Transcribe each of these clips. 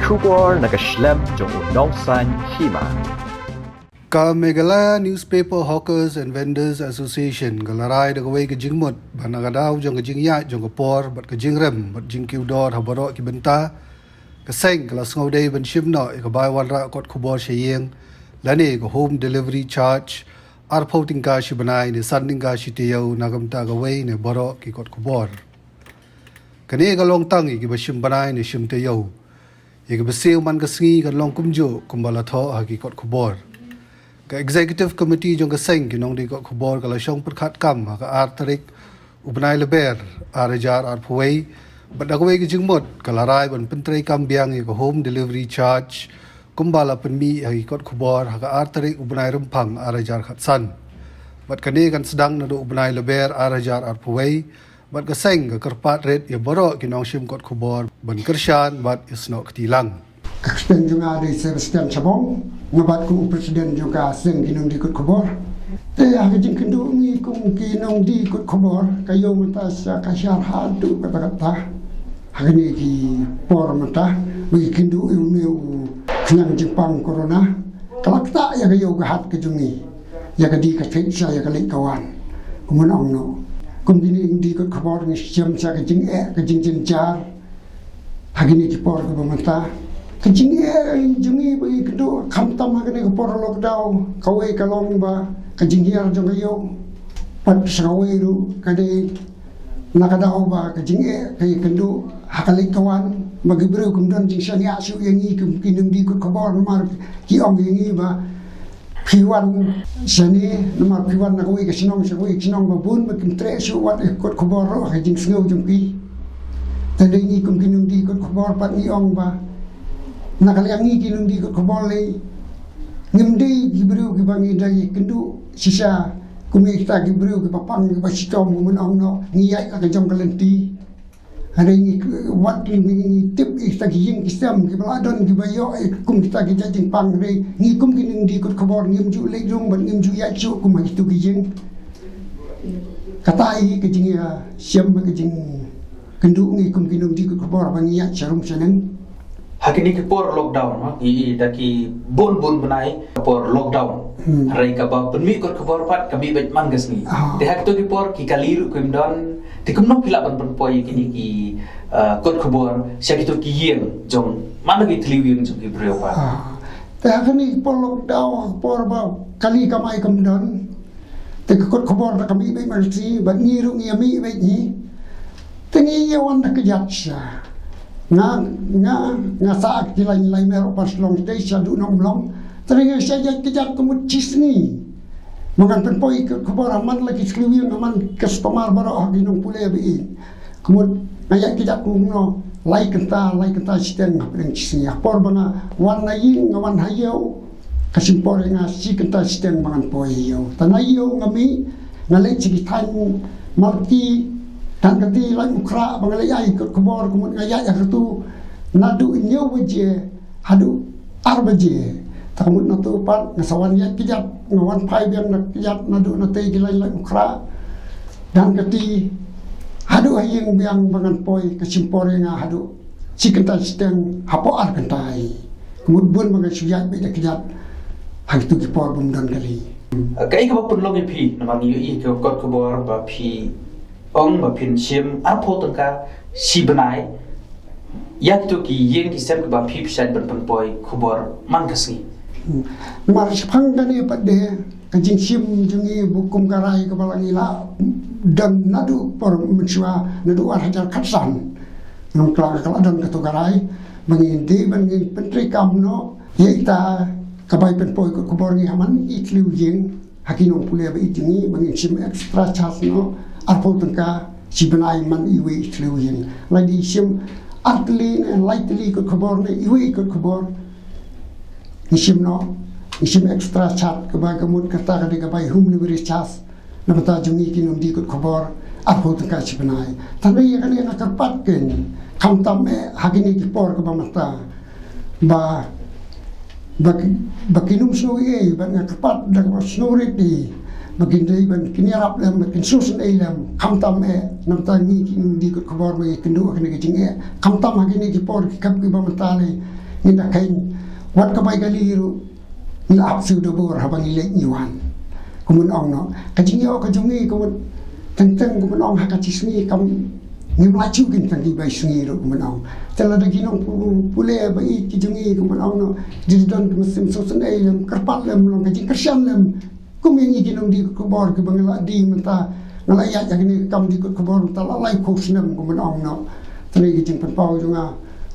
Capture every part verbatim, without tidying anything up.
Khubor na ka shlem jong u nongsan hima. Ka Meghalaya Newspaper Hawkers and Vendors Association ka la rai da kawei ka jingmut ba na ka daw jong ka jingïaid jong ka por bad ka jingrem bad jingkiew dor ha baroh ki bynta, ka seng ka la sngewdei ban shim noh ïa ka bai wanrah kot khubor sha ïing lane ka home delivery charge, arphew tyngka shi bnai ne san tyngka shi taïew na ka bynta kawei ne baroh ki kot khubor. Kane ka long tang ïa kiba shim bnai ne shim taïew. Ïa kiba siew man ka sngi kan long kumjuh kumba la thoh ha ki kot khubor. Ka Executive Committee jong ka seng ki nongdie kot khubor ka la shong pyrkhat kam ha ka ar tarik u bnai Lber ar hajar arphew wei bad da kawei ka jingmut ka la rai ban pyntrei kam biang ïa ka home delivery charge kumba la pynmih ha ki kot khubor ha ka ar tarik u bnai Rymphang ar hajar khatsan. Bad kane kan sdang naduh u bnai Lber ar hajar arphew wei. Bad ka seng ka kyrpad rit ïa baroh ki nongshim kot khubor ban kyrshan bad ïasnoh kti lang. Ka kyrteng jong nga dei Sebastian Chabong, nga bat kum u president jong ka seng ki nongdie kot khubor. Te ha ka jingkynduh ngi kum ki nongdie kot khubor, ka ïew mynta sha ka hiar haduh katta katta. Ha kine ki por mynta ba ngi kynduh ïa une u khñiang jingpang corona, ka la ktah ïa ka ïew ka hat ka jong ngi. Ïa ka die ka thied sha ïa ka leit ka wan. Kumno ong noh. Kum kine ki nongdie kot khubor ngi shem sha ka jingeh ka jingjynjar ha kine ki por kiba mynta. Ka jingeh jong ngi ba ngi kynduh khamtam ha kane ka por lockdown, kawei ka long ba ka jinghiar jong ka ïew. Bad sa kawei ruh ka dei na ka daw ba ka jingeh ka ïakynduh ha ka leit ka wan, ba ki briew kim don jingshaniah shuh ïa ngi kum ki nongdie kot khubor namar ki ong ïa ngi ba phi wan shane namar phi wan na kawei ka shnong sha kawei ka shnong, ba bun ba kim treh shuh wat ïa kot khubor ruh ha ka jingsngew jong ki. Te dei ngi kum ki nongdie kot khubor pat ngi ong ba na ka liang ngi ki nongdie kot khubor lei ngim dei ki briew kiba ngi dei ïakynduh shisha kum ïa kita ki briew kiba pang kiba shitom, kumno ong noh, ngi ïaid la ka jong ka lynti. Hynrei ngi wat ngi, ngi, ngi tip ïa kita ki ïing ki sem kiba la don kiba ïoh ïa kum kita ki jait jingpang, hynrei ngi kum ki nongdie kot khubor ngim ju leit rung bad ngim ju ïaid shuh kum ha kitu ki ïing. Kata hi ka jingïashem bad ka jingkynduh ngi kum ki nongdie kot khubor ba ngi ïaid sha rum sha neng. Ha kine ki por lockdown, ha, i, i, da ki bun bun bnai ka por lockdown. Hmm. Hynrei kaba pynmih kot khubor pat ka mih beit man ka sngi. Ah. Te ha kito ki por ki kali ruh kim don, te kumno ki lah ban pynpoi ïa kine ki, ah, kot khubor sha kito ki ïing jong man la ki thliew ïing jong ki briew pat. Ah. Te ha kine ki por lockdown, ha ka por ba kali kamai kam don. Te ka kot khubor da ka mih beit man ka sngi, bad ngi ruh ngi ïa mih beit ngi. Te ngi ïa wan da kjat sha. Nga, nga, nga sah ki lain lai mer u Pashtlong te sha Dkhar Umlong. Te ngi ïa sha ïaid kjat ka mut shi sngi. Ma ngan pynpoi ka khubor ha man la ki thliew ïing, ha man ka customer baroh ha ki nongpule ba ïeit. Ka mut nga ïaid kjat kumno lai kynta, lai kynta shiteng hapdeng shi sngi. Ha por ba nga wan na ïing, nga wan ha ïew. Ka shim por ïa nga shi kynta shiteng ba ngan poi ïew. Te na ïew nga mih, nga leit sha ki thaiñ Malki, tang kati Laitumkhrah ba nga leit ai kot khubor, ka mut nga ïaid ha katu naduh hynñiew baje haduh ar baje. Te ka mut natu pat nga sa wan ïaid kjat, nga wan phai biang na kjat naduh na tei ki lain Laitumkhrah. Tang kati haduh ha ïing biang ba ngan poi, ka shim por ïa nga haduh shi kynta shiteng hapoh ar kynta. Ka mut bun ba nga shu ïaid beit da kjat ha kitu ki por bym don kali. Kaei kaba pynlong ïa phi namar ngi ïohi ka kot khubor ba phi ong ba phin shim arphew tyngka shi bnai ïa kito ki ïing ki sem kiba phi phi shait ban pynpoi khubor man ka sngi. Hmm. Namar shaphang kane pat de ka jingshim jong ngi ba kum ka rai kaba la ngi la don naduh por mynshuwa, naduh ar hajar khatsan. Nongkla ka la don kato ka rai ba ngi dei ban ngi pyntreikam noh ïa ita ka bai pynpoi kot khubor ngi ha man i thliew ïing ha ki nongpule ba ïeit jong ngi ba ngin shim extra charge noh arphew tyngka shi bnai man iwei i thliew ïing. Lada i shim ar tylli ne lai tylli kot khubor ne iwei i kot khubor ngi shim noh, ngi shim extra charge kaba ka mut kata ka dei ka bai home delivery charge. Na bynta jong ngi ki nongdie kot khubor arphew tyngka shi bnai. Tang ïa kane nga kyrpad kein khamtam eh ha kine ki por kaba mynta ba, ba ki, ba kin ym sngew ei ei, bad nga kyrpad da kaba sngewrit ei ba kin dei ban kin ïarap lem, ba kin sngewsynei lem khamtam eh. Na bynta ngi ki nongdie kot khubor ba ngi kynduh ha kane ka jingeh, khamtam ha kine ki por ki khep kiba mynta lei. Ngi da khein wat ka bai kali ruh ngi la ap siew da bor haba ngi leit ngi wan. Kumno ong noh ka jingïoh ka jong ngi ka wat teng teng kumno ong ha ka jisngi kam ngim la chu kin tang ki bai sngi ruh kumno ong. Te lada ki nongpule ba ïeit ki jong ngi kumno ong noh, di don ka mynsiem sngewsynei lem, kyrpad lem, long ka jingkyrshan lem. Kum ïa ngi ki nongdie kot khubor kiba nga la die mynta, nga la ïaid ha kane ka kam die kot khubor mynta la laiphew snem kumno ong noh. Te kane ka jingpynpaw jong nga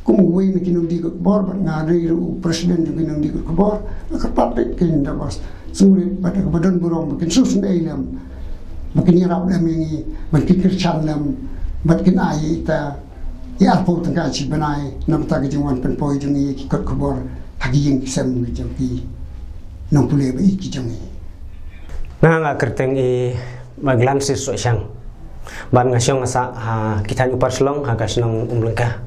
kum uwei na ki nongdie kot khubor bad nga dei ruh u president jong ki nongdie kot khubor. Nga kyrpad beit kein da ba sngewrit bad da kaba don burom ba kin sngewsynei lem, ba kin ïarap lem ïa ngi, ba kin kyrshan lem, bad kin ai ïa ita ïa arphew tyngka shi bnai na bynta ka jingwan pynpoi jong ngi ïa ki kot khubor ha ki ïing ki sem jong ki nongpule ba ïeit ki jong ngi. Nga nga kyrteng i Maglansis Sohshang. Bad nga shong nga sah ha ki thaiñ Upper Shillong ha ka shnong Umlyngka.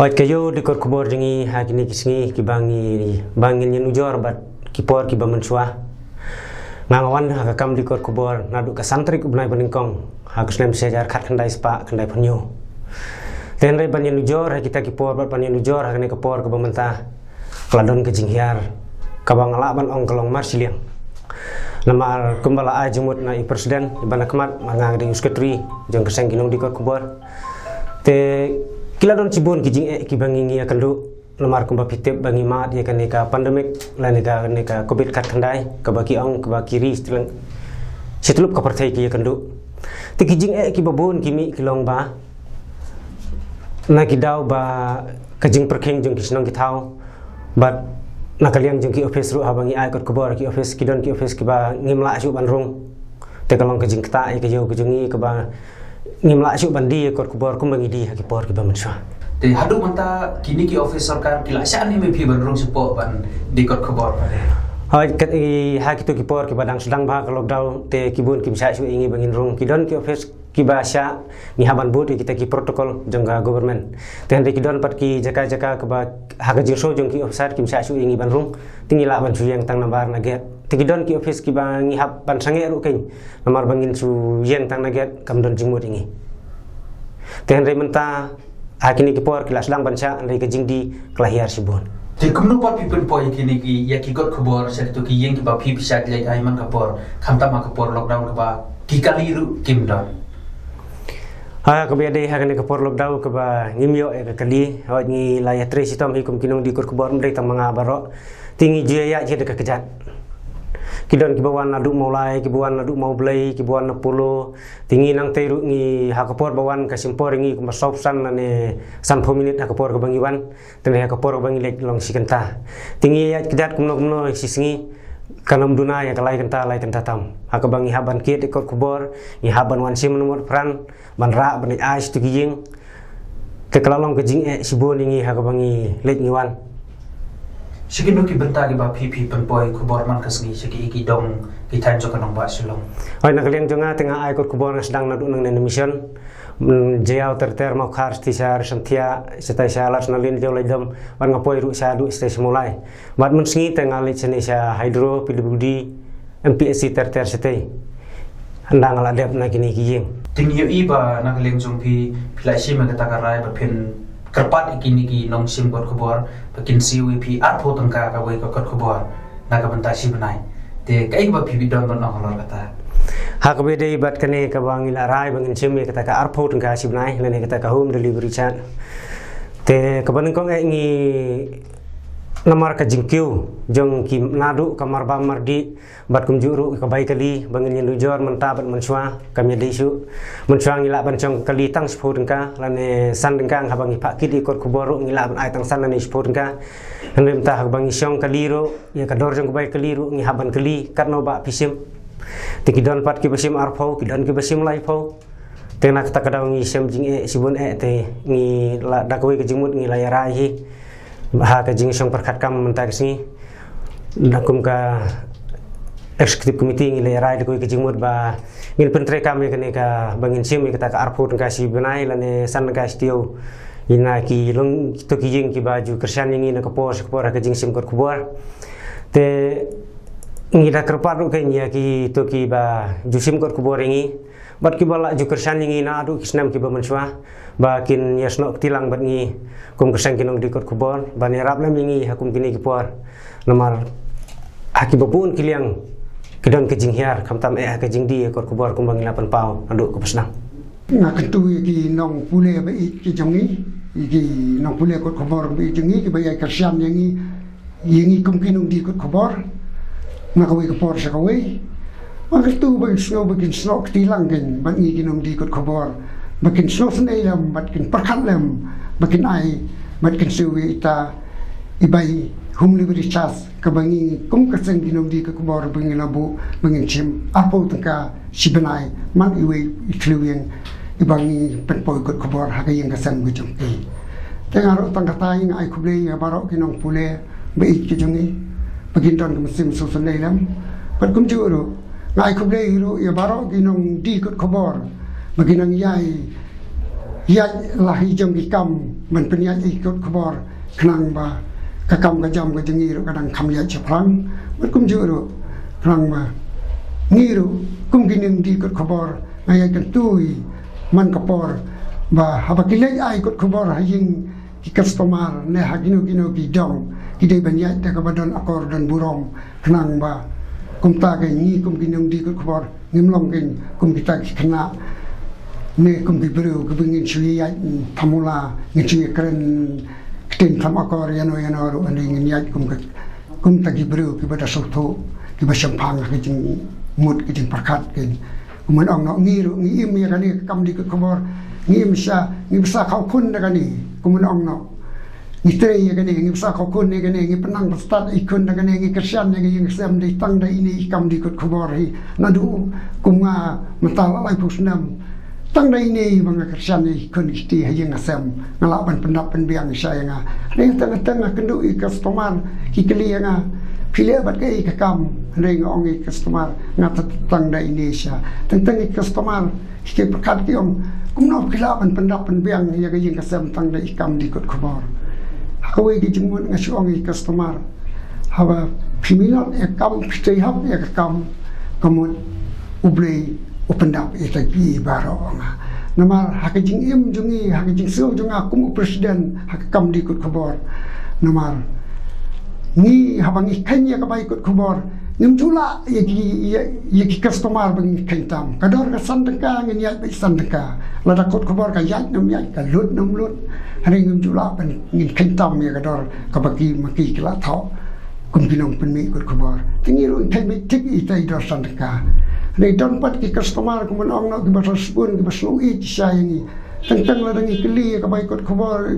Hooid, ka ïew die kot khubor jong ngi ha kine ki sngi kiba ngi, ba ngin ïanujor bad ki por kiba mynshuwa. Nga nga wan ha ka kam die kot khubor naduh ka san tarik u bnai ba nyngkong ha ka snem shi hajar khatkhyndai spah khyndaiphew hynñiew. Te hynrei ban ïanujor ha kita ki por bad ban ïanujor ha kane ka por kaba mynta, ka la don ka jinghiar kaba nga lah ban ong ka long marshiliang. Namar kumba la ai jingmut na i president iba na khmat, mar nga nga dei u secretary jong ka seng ki nongdie kot khubor. Te ki la don shibun ki jingeh kiba ngi ngi ïakynduh. Namar kumba phi tip ba ngi mad ïa kane ka pandemic lane ka, kane ka covid khatkhyndai kaba ki ong kaba ki ri shi tylli, shi tyllup ka pyrthei ki ïakynduh. Te ki jingeh kiba bun ki mih ki long ba na ki daw ba ka jingpyrkhing jong ki shnong ki thaw bad na ka liang jong ki office ruh haba ngi ai kot khubor ki office, ki don ki office kiba ngim lah shuh ban rung. Te ka long ka jingktah ïa ka ïew ka jong ngi kaba ngim lah shuh ban die kot khubor kumba ngi die ha ki por kiba mynshuwa. Te haduh mynta kine ki office sorkar ki la shah ne em ïa phi ban rung shapoh ban die kot khubor? Hooid, kat i ha kito ki por kiba dang sdang bha ka lockdown te ki bun kim shah shuh ïa ngi ba ngin rung. Ki don ki office kiba shah ngi hap ban bud ïa kita ki protocol jong ka government. Te hynrei ki don pat ki jaka jaka kaba ha ka jingsngew jong ki officer kim shah shuh ïa ngi ban rung. Te ngi lah ban shu ïeng tang nabar na gate. Te ki don ki office kiba ngi hap ban sangeh ruh kein. Namar ba ngin shu ïeng tang na gate kam don jingmut ïa ngi. Te hynrei mynta ha kine ki por ki la sdang ban shah, hynrei ka jingdie ka la hiar shibun. Te kumno pat phi pynpoi ïa kine ki, ïa ki kot khubor sha kito ki ïing kiba phi phi shah leit ha man ka por, khamtam ha ka por lockdown kaba ki kali ruh kim don? Ha kaba ïadei ha kane ka por lockdown kaba ngim ïoh ïa ka kali, hooid ngi la ïatrei shitom hi kum ki nongdie kot khubor, ym dei tang ma nga baroh. Te ngi ju ïaid hi da ka kjat. Ki don kiba wan naduh Mawlai, kiba wan naduh Mawblei, kiba wan na Polo. Te ngi nangtei ruh ngi ha ka por ba wan ka shim por ïa ngi kumba sawphew san lane sanphew minit ha ka por kaba ngi wan. Te hynrei ha ka por kaba ngi leit long shi kynta. Te ngi ïaid kjat kumno kumno shi sngi kan ym duna ïa ka lai kynta lai kynta tam. Ha kaba ngi hap ban kit ïa kot khubor, ngi hap ban wan shim na mot pran, ban rah ban leit ai sha kito ki ïing. Te ka la long ka jingeh shibun ïa ngi ha kaba ngi leit ngi wan. Sha kino ki bynta kiba phi phi pynpoi khubor man ka sngi sha ki, ki dong ki thaiñ jong ka nongbah Shillong? Hooid, na ka liang jong nga te nga ai kot khubor nga sdang naduh nangne na mission. Mm, Jaïaw ter ter Mawkhar, shatei sha Rysenthiah, shatei sha Lasnalin, Jaïaw Laitdom, bad nga poi ruh shaduh shatei sha Mawlai. Bad mynsngi te nga leit shane sha Hydro, P W D, M P S C ter ter shatei. Hynda nga la dep na kine ki ïing. Te ngi ïohi ba na ka liang jong phi, phi la shim ïa kata ka rai ba phin kyrpad ïa kine ki nongshim kot khubor ba kin siew ïa phi arphew tyngka kawei ka kot khubor na ka bynta shi bnai. Te kaei kaba phi phi don ban ong halor kata? Ha kaba ïadei bad kane kaba ngi la rai ba ngin shim ïa kata ka arphew tyngka shi bnai lane kata ka home delivery charge. Te kaba nyngkong eh ngi namar ka jingkiew jong ki naduh ka marbam mardih bad kumjuh ruh ka bai kali ba ngin ïanujor mynta bad mynshuwa kam ïadei shuh. Mynshuwa ngi lah ban shong kali tang shiphew tyngka lane san tyngka, haba ngi phah kit ïa kot khubor ruh ngi lah ban ai tang san lane shiphew tyngka. Hynrei mynta haba ngi shong kali ruh ïa ka dor jong ka bai kali ruh ngi hap ban kylli katno bah phi shim. Te ki don pat kiba shim arphew, ki don kiba shim laiphew. Te na kata ka daw ngi shem jingeh shibun eh, te ngi la da kawei ka jingmut ngi la ïarai hi ha ka jingshong pyrkhat kam mynta ka sngi. Na kum ka executive committee ngi la ïarai da kawei ka jingmut ba ngin pyntreikam ïa kane kaba ngin shim ïa kata ka arphew tyngka shi bnai lane san tyngka shi taïew ïa na ki long kito ki ïing kiba ju kyrshan ïa ngi na ka por sha ka por ha ka jingshim kot khubor. Te ngi da kyrpad ruh kein ïa kito kiba ju shim kot khubor ïa ngi bad kiba la ju kyrshan ïa ngi naduh ki snem kiba mynshuwa ba kin ïasnoh kti lang bad ngi kum ka seng ki nongdie kot khubor ban ïarap lem ïa ngi ha kum kine ki por. Namar ha kiba bun ki liang ki don ka jinghiar khamtam eh ha ka jingdie kot khubor kumba ngi la pynpaw naduh kaba sdang. Nga kyntu ïa ki nongpule ba ïeit ki jong ngi, ïa ki nongpule kot khubor ba ïeit jong ngi kiba ïai kyrshan ïa ngi, ïa ngi kum ki nongdie kot khubor na kawei ka por sha kawei. Nga kyntu ba kin snoh, ba kin snoh kti lang kin bad ngi ki nongdie kot khubor, ba kin snoh sngewsynei lem, ba kin pyrkhat lem, ba kin ai, ba kin siew ïa ita i bai home delivery charge kaba ngi kum ka seng ki nongdie kot khubor ba ngi la buh ba ngin shim arphew tyngka shi bnai man iwei i thliew ïing iba ngi pynpoi kot khubor ha ka ïing ka sem ka jong ki. Te nga ruh tang katai nga ai khublei ïa baroh ki nongpule ba ïeit ki jong ngi ba kin don ka mynsiem sngewsynei lem. Bad kumjuh ruh nga ai khublei ruh ïa baroh ki nongdie kot khubor ba kin nang ïai ïaid la hi jong ki kam ban pynïaid ïa ki kot khubor khnang ba ka kam ka jam ka jong ngi ruh ka dang kham ïaid shaphrang. Bad kumjuh ruh khnang ba ngi ruh kum ki nongdie kot khubor nga ïai kyntu ïa man ka por ba haba ki leit ai kot khubor ha ïing ki customer ne ha kino kino ki dong ki dei ban ïaid da kaba don akor don burom khnang ba kumta ka ngi kum ki nongdie kot khubor ngim long kein kum kita ki khynnah ne kum ki briew kiba ngin shu ïaid thamula, ngin shu ïakren ktien tham akor ïano ïano ruh, hynrei ngin ïaid kum ka, kumta ki briew kiba da sngewthuh, kiba shemphang ha ka jingmut ka jingpyrkhat kein. Kumno ong noh, ngi ruh ngi im ïa kane ka kam die kot khubor, ngi im sha, ngi bsa khawkhun da kane. Kumno ong noh, ngi trei ïa kane, ngi bsa khawkhun ïa kane, ngi pynang pynstad ïa ki khun da kane, ngi kyrshan ïa ka ïing ka sem dei tang da ine i kam die kot khubor hi. Naduh kum nga mynta la laiphew snem, tang da ine ba nga kyrshan ïa ki khun ki kti ha ïing ha sem, nga lah ban pyndap pynbiang shisha ïa nga. Hynrei teng teng nga kynduh ïa ki customer ki kylli ïa nga, phi leh bad kaei ka kam? Hynrei nga ong ïa ki customer, nga tang da ine shisha. Teng teng ïa ki customer ki pyrkhat ki ong, kumno phi lah ban pyndap pynbiang ïa ka ïing ka sem tang da i kam die kot khubor? Ha kawei ka jingmut nga shu ong ïa ki customer, haba phi minot ïa ka kam, phi trei hok ïa ka kam, ka mut U Blei u pyndap ïa kita ki baroh, ong nga. Namar ha ka jingim jong ngi, ha ka jingsngew jong nga kum u president ha ka kam die kot khubor, namar ngi haba ngi kheiñ ïa ka bai kot khubor, ngim ju lah ïa ki, ïa, ïa ki customer ba ngin kheiñ tam. Ka dor ka san tyngka, ngin ïaid beit san tyngka. Lada kot khubor ka ïaid ne ym ïaid, ka lut ne ym lut, hynrei ngim ju lah ban ngin kheiñ tam ïa ka dor kaba ki ma ki ki la thoh kum ki nongpynmih kot khubor. Te ngi ruh ngin kheiñ beit thik ïa ita i dor san tyngka. Hynrei don pat ki customer kumno ong noh, kiba sngewsih bun, kiba sngew ïeit shisha ïa ngi. Teng teng lada ngi kylli ïa ka bai kot khubor,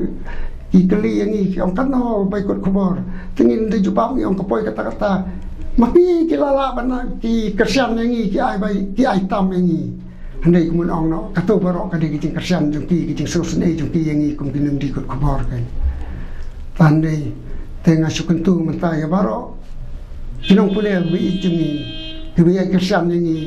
ki kylli ïa ngi, ki ong, katno bai kot khubor? Te ngin da jubab, ngi ong, ka poi kata kata. Ma ki, ki la lah ban, ki kyrshan ïa ngi, ki ai bai, ki ai tam ïa ngi. Hynrei kumno ong noh, kato baroh ka dei ka jingkyrshan jong ki, ka jingsngewsynei jong ki ïa ngi kum ki nongdie kot khubor kein. Te hynrei te nga shu kyntu mynta ïa baroh ki nongpule ba ïeit jong ngi, kiba ïai kyrshan ïa ngi,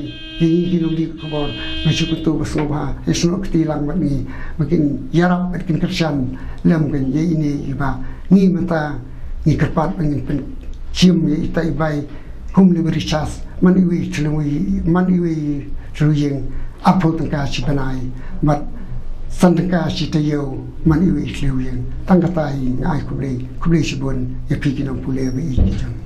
ïa ngi ki nongdie kot khubor, nga shu kyntu ba sngewbha ïasnoh kti lang bad ngi, ba kin ïarap bad kin kyrshan lem kein ïa ine iba ngi mynta ngi kyrpad ba ngin pynshim ïa ita i bai home delivery charge man iwei i thliew ïing, man iwei i thliew ïing, arphew tyngka shi bnai, bad san tyngka shi taïew man iwei i thliew ïing. Tang katai nga ai khublei, khublei shibun ïa phi ki nongpule ba ïeit ki jong.